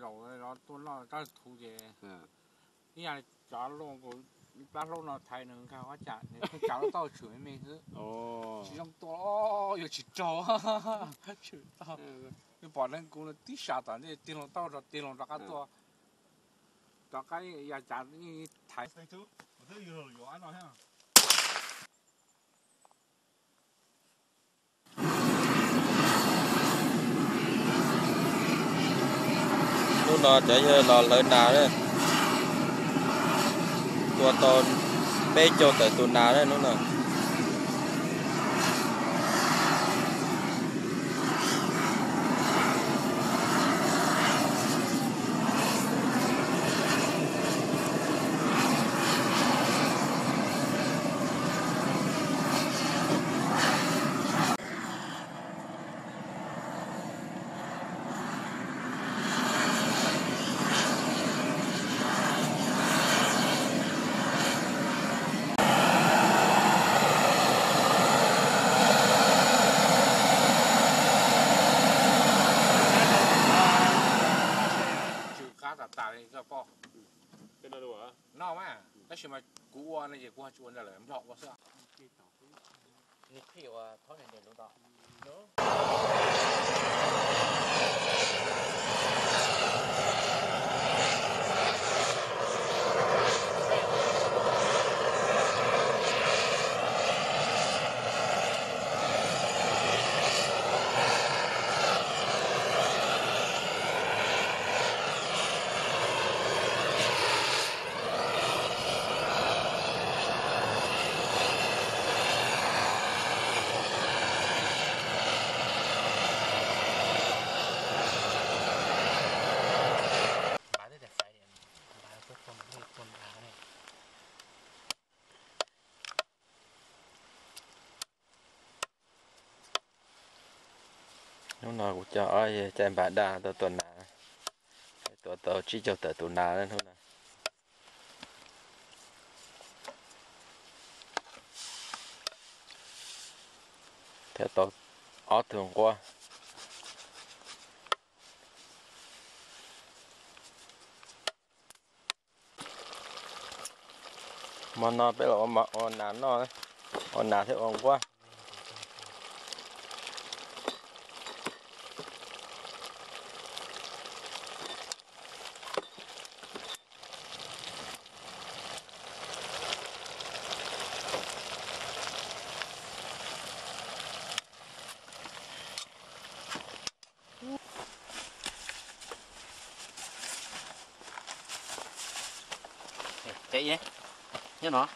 Zaum no tuaj noj kab thuv ces ib yam cov luaj nkaus plab hlaub no thaiv nws nkag qab cam, nws pheej tsav lub taub hau tshwm me me xwb. Tsis zoo tua, yuav tsis raug. Tshwm tau. Nws pom neeg kuv tib sas tom ntej tig loo taub hau rau tig loo rov qab tuaj, rov qab ya cas thaiv. Hnub no cov yawg los hlawv nas na, tua tau peb caug tawm tus nas na hnub no. Tsw qab tas tas li koj pom. Noj mas, tab sis mas kuv ua no ces kuv ho tsis ua ntawd lawm, nplog ua xwb. Hnub no kuv coj ob yawg caij npab daj tuaj tua nas, tua tau tsib caug tawm tus nas hnub no. Thiab tau ob tug nquab. Hmo no peb los ua nas noj, ua nas thiab ua nquab. Nyob no.